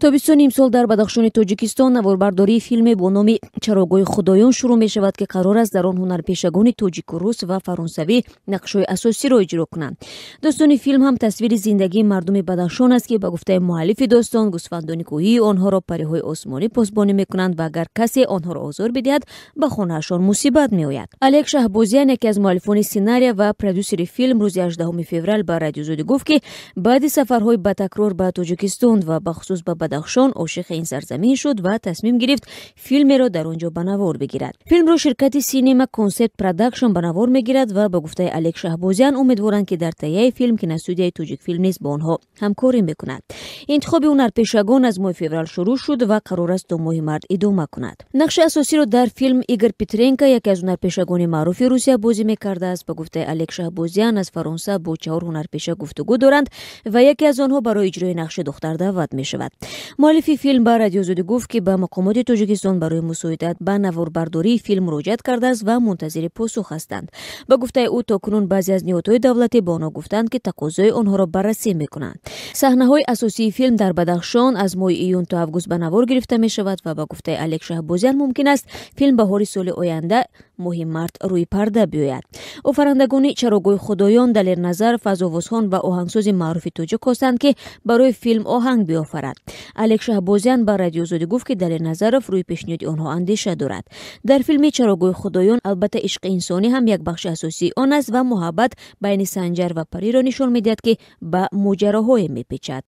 Тобистони имсол дар Бадахшони Тоҷикистон наворбардории филме бо номи «Чарогоҳи худоён» шурӯъ мешавад, ки қарор аст дар он ҳунарпешагони тоҷику рус ва фаронсавӣ нақшҳои асосиро иҷро кунанд. Достони филм ҳам тасвири зиндагии мардуми Бадахшон аст, ки ба гуфтаи муаллифи достон, гӯсфандони кӯҳии онҳоро париҳои осмонӣ посбонӣ мекунанд ва агар касе онҳоро озор бидиҳад, ба хонаашон мусибат меояд. Олег Шаҳбозиян, яке аз муаллифони сценария ва продюсери филм, рӯзи 18 феврал ба Радиои Озодӣ гуфт, ки баъди сафарҳои ба такрор ба Тоҷикистон ва бахусус ба Бадахшон ошиқи ин сарзамин шуд ва тасмим гирифт филмеро дар он ҷо ба навор бигирад. Филмро ширкати Синема Консепт Продакшн ба навор мегирад ва ба гуфтаи Олег Шаҳбозиян, умедворанд, ки дар таҳияи филм киностудияи «Тоҷикфилм» низ бо онҳо ҳамкорӣ мекунад. Интихоби ҳунарпешагон аз моҳи феврал шурӯъ шуд ва қарор аст то моҳи март идома кунад. Нақши асосиро дар филм Игор Петренко, яке аз ҳунарпешагони маъруфи Русия, бозӣ мекардааст. Ба гуфтаи Олег Шаҳбозиян, аз Фаронса бо чаҳор ҳунарпеша гуфтугӯ доранд ва яке аз онҳо барои иҷрои нақши духтар даъват мешавад. Муаллифи филм ба Радиои Озодӣ гуфт, ки ба мақомоти Тоҷикистон барои мусоидат ба наворбардории филм муроҷиат кардааст ва мунтазири посух ҳастанд. Ба гуфтаи ӯ, то кунун баъзе аз ниҳодҳои давлатӣ ба онҳо гуфтанд, ки тақозои онҳоро баррасӣ мекунанд. Саҳнаҳои асосии филм дар Бадахшон аз моҳи июн то август ба навор гирифта мешавад ва ба гуфтаи Олег Шаҳбозиян, мумкин аст филм баҳори соли оянда, моҳи март, рӯи парда биёяд. Офарандагони «Чарогоҳи худоён» Далер Назаров аз овозхон ва оҳангсози маъруфи тоҷик хостанд, ки барои филм оҳанг биёфарад. Олег Шаҳбозиян ба Радиои Озодӣ гуфт, ки Далер Назаров рӯи пешниҳоди онҳо андеша дорад. Дар филми «Чарогоҳи худоён» албатта ишқи инсонӣ ҳам як бахши асосии он аст ва муҳаббат байни Санҷар ва Париро нишон медиҳад, ки ба моҷароҳое мепечад.